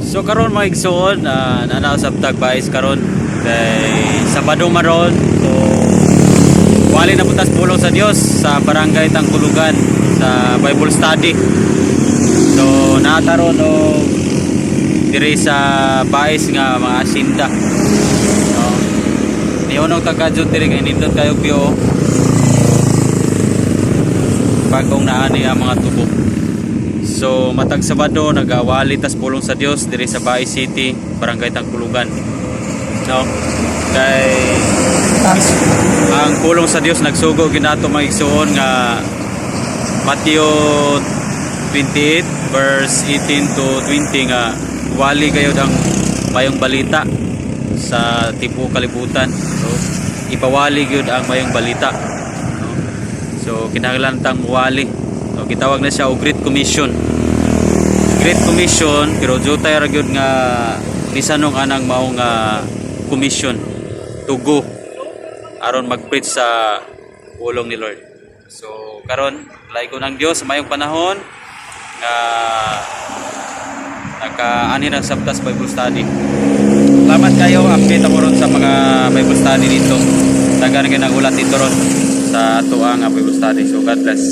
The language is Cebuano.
So karon, mga igsoon, naa sa Bais karon kay Sabado maron. So wali na pud tas pulong sa Dios sa Barangay Tangkulugan sa Bible study. So naa ta ron og diri sa Bais nga mga asinda. No. Nihunong taga diri kay nindot kayo view. Bagong naani ang mga tubo. So matag Sabado nagawali tas pulong sa Dios diri sa Bais City, Barangay Tangkulugan. No? Kay ang pulong sa Dios nagsugo ginato, mga igsuon, nga Matthew 28 verse 18 to 20 nga wali gayud ang mayong balita sa tibuok kalibutan. So ipawali gyud ang mayong balita. No? So kinahanglan tang muwali. So gitawag na siya og Great Commission. Great Commission, pero jutay ra gyud nga nisanong anang mao nga commission to go aron mag-preach sa pulong ni Lord. So karon laygo ng Dios sa mayong panahon nga nakaani na sa tas Bible study. Salamat kayo, update ako ron sa mga Bible study dito. Daghan kay nagulat dito ron sa ato ang Bible study. So God bless.